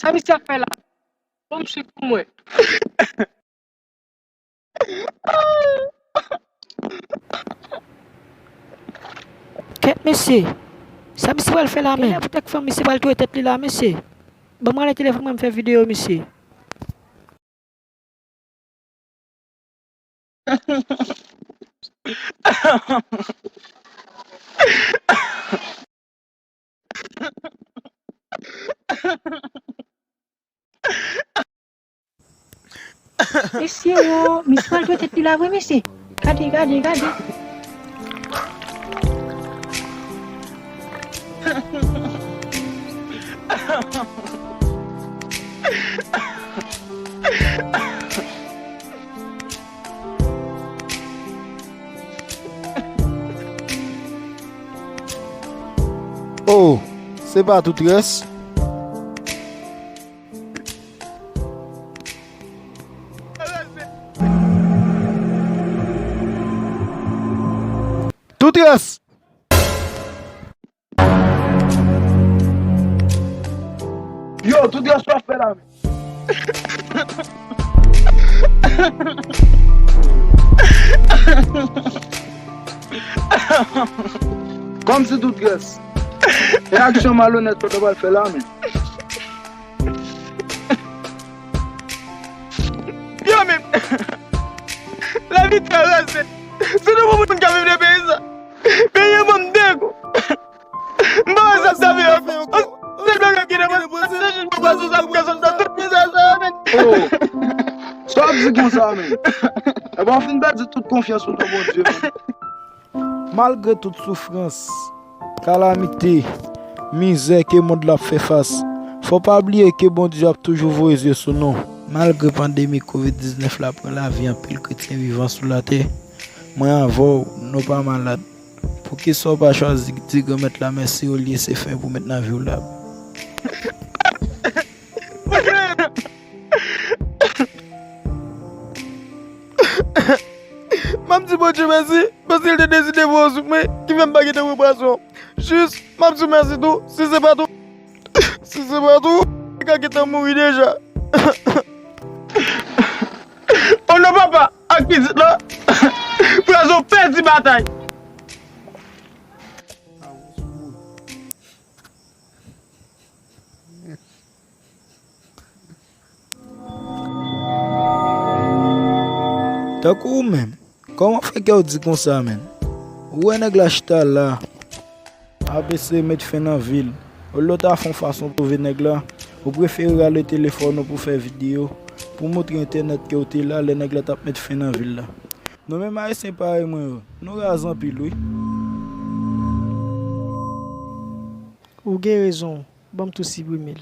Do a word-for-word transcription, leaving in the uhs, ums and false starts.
Sa misye ap fè la? Bon, m swiv pou mwen. Kèt mesye, sa misye pral fè la menm? Genlè poutèt fanm misye pral touye tèt li la mesye. Ban m rale telefòn mwen m fè videyo misye. Mesye wo, misye pral jwe tèt li la vre mesye. Gade, gade, gade. Oh, se pa tout rès. Tout rès. Yo, tout rès w ap fè la menm. Kòmsi tout rès. E aksyon malonèt sa w ta pral fè la menm. Yo menm. Lavi trè rès. Se nou pou moun k ap viv nan peyi sa. Peyi an ban m degou. M pa wè sa k ta vin ankò. On sèl bagay ki nan mwen, se jis mwen pase sa pou pèsonn nan tout mizè sa yo, men. Oh. Sa w ap di konsa, men? Epi w fin pèdi tout konfyans ou nan Bondye, men. Malgre tout soufrans, kalamite, mizè ke mond la ap fè fas, fò w pa bliye ke Bondye ap toujou voye zye sou nou. Malgre pandemi kovid diznèf la pran lavi anpil kretyen vivan sou latè, mwen avè w, nou pa malad. Poukisa w pa chwazi di Granmèt la mèsi olye se fen pou met nan vi w la? M ap di Bondye mèsi, paske l te deside voye w sou mwen, ki fè m pa gentan pran pwason. Jis, m ap di w mèsi tou, si se pa tou, si se pa tou, mwen ka gentan mouri deja. O non, papa! Ak pitit lan, Brazo pèdi batay. Tankou ou menm, kòman fè kè w di konsa, menm? Ou wè nèg la chita la, ap eseye met fen nan vi l. Olye w ta fè yon fason twouve nèg la, ou prefere rale telefòn ou pou fè videyo, pou montre entènèt ke w te la lè nèg la t ap met fen nan vi l la. Nou menm Ayisyen parèy mwen yo, nou raz anpil wi. Ou gen rezon, ban m tou siprime l.